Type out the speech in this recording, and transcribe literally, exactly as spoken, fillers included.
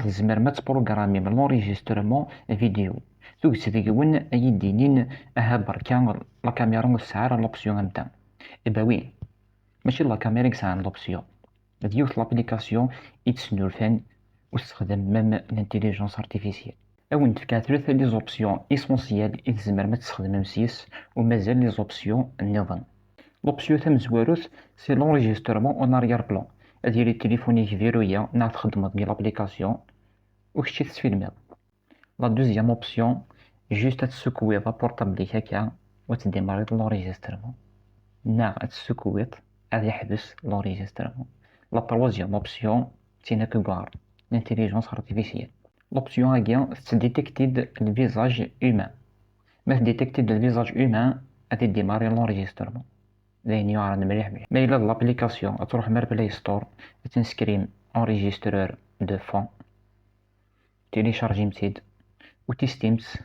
Tzemrem ad tprogramim l'enregistrement vidéo. Tuget deg-wen ad yi-d-inin: "Aha berka, la caméra ur tesɛi ara l'option am ta." Eh ben oui, mačči d la caméra i yesɛan l'option, d yiwet l'application i d-snulfan u tessexdam même l'intelligence artificielle. Ad wen-d-fkeɣ tlata les options essentielles i tzemrem ad tessexdmem s-yes, u mazal les options nniḍen. L'option tamezwarut, c'est l'enregistrement en arrière-plan. Ad yili tilifun-ik verrouillé neɣ txeddmeḍ deg l'application u kečč i tesfilmiḍ. La deuxième option, juste ad tessukwiḍ aportable-ik akka u ad tdémarriḍ l'enregistrement. Neɣ ad tessukwiḍ ad yeḥbes l'enregistrement. La troisième option, d tin akk i yeɣɣar l'intelligence artificielle. L'option-agi tettdétecte-d le visage humain. Ma tettdétecte-d le visage humain, ad yedémarri l'enregistrement. D ayen yuɛren mliḥ mliḥ. Ma yella d l'application, ad truḥem ar Play Store, ad tinskrim enregistreur de fond, téléchargem-tt-id u testim-tt.